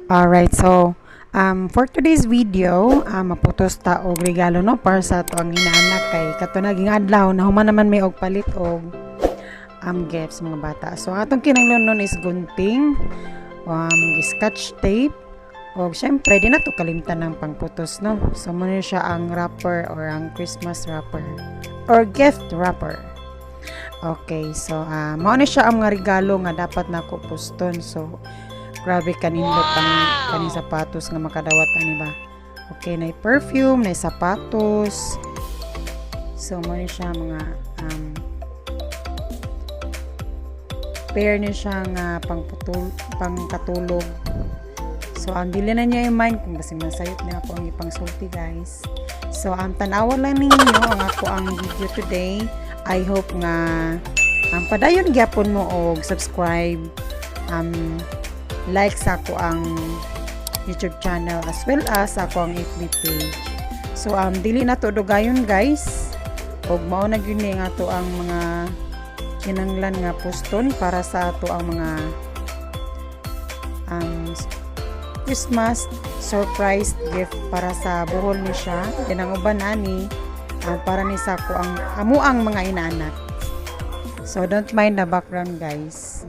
Alright, so for today's video, maputos ta og regalo, no, para sa ato ang inaanak kay kato naging adlaw na human naman may og palit og gifts mga bata. So ang atong kinahanglan nun is gunting, scotch tape, og syempre di na to kalimtan ng pangputos, no. So mao na siya ang wrapper or ang Christmas wrapper or gift wrapper. Okay, so mao na siya ang mga regalo nga dapat nako puston. So grabe kanindot ang kaning sapatos nga makadawat ani ba. Okay, na perfume, na sapatos. So mao ni siya mga pair ni siya nga pangputul pangkatulog. So ang dili na niya i-mind kung basi masayop na ako ang ipangsulti, guys. So ang tan-awa lang ninyo ang ako ang video today. I hope nga ang padayon gyapon mo og subscribe, like sa ako ang YouTube channel as well as ako ang FB page. So dili na to dugayon, guys. Og mao na gyud ni nga ato ang mga kinanglan nga puston para sa ato ang mga Christmas surprise gift para sa buhol ni siya. Then ang uban ani para ni sa ako ang amo ang mga inaanak. So don't mind the background, guys.